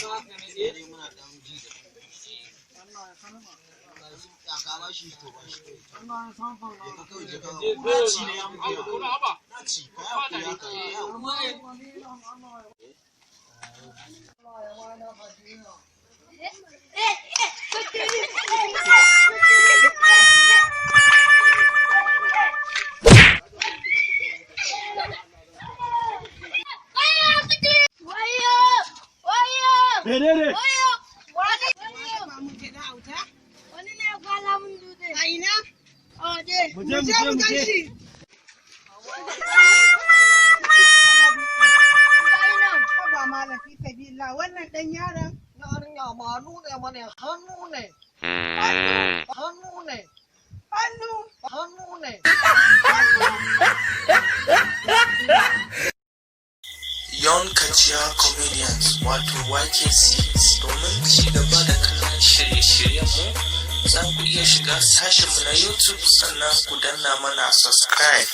Dai muna dan ji da ya ka ba shi, to ba shi. Je ka kawai, je ka. Naci ne ya muku yawa. Naci, ka yi hakuri haka, ka yi hakuri. Menene? Wani ne ya kwala mun dutse. A ina? Oje. Mu je, mu je, mu je. Haba malam, fi sabila, wannan dan yaron. Yarinya, ma nune mana hannu ne. Hannu ne. Hannu. Hannu ne. Young Kaciya Comedians, wato YKC. Domin ci gaba da kallon shirye-shiryenmu, za ku iya shiga sashenmu na YouTube, sannan ku danna mana subscribe.